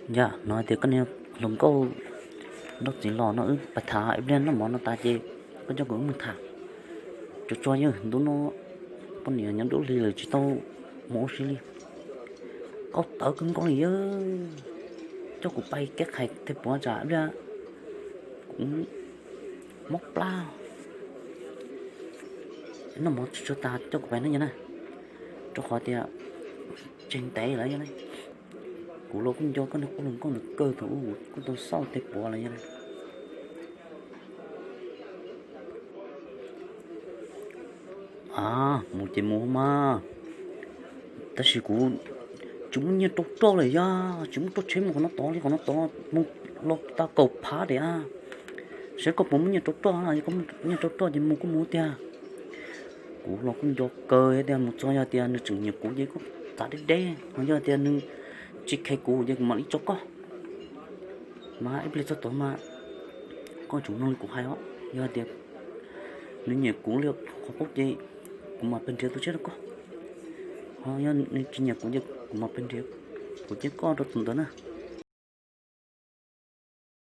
Yog no tias koj niag hluas nkauj nrauj txiv los no wb pais tham ib pliag noj mov no tas ces koj coj kuv wb mus tham. Tsuas tso yawg ntu no poj niam nyob dub hli lawm tsis tau mus ua si li. Koj tawv kawg nkaus li yawg, coj kuv pais keb qhais tej puav tsam ib pliag kuv mob plab. Noj mov tsuag tsuag tas coj kuv pais na yog na, rau qhov tias tseeg ntev lawm yog na. Kuv los kuj nco koj niag qub hluas nkauj ntawd kawg thaum ub kuv kuj tau xauj tej puav lawm yog na. A, mus ces mus mas, tab sis kuv tsis muaj nyiaj rau roj lawm yog tsis muaj roj tsheb mus qhov no tod li, qhov no tod mus los tau kaum phav diam. Saib koj puas muaj nyiaj rau roj, yog koj muaj nyiaj rau roj ces mus kuj mus tiag. Kuv los kuj nco kawg tias mus txog yog tias nws tseem nyiam kuv ces kuj txav deb deb, ho yog tias nws tsis kheev kuv ces kuv mam li tso koj. Mas ib pliag txog tod mas koj tseem mloog li kuv hais os, yog tias nws nyiam kuv li qhov qub ces kuv mam pes nrhiav tus tshiab rau koj, ho yog nws tsis nyiam kuv ces kuv mam pes nrhiav kuv thiab koj rau tus ntawd na.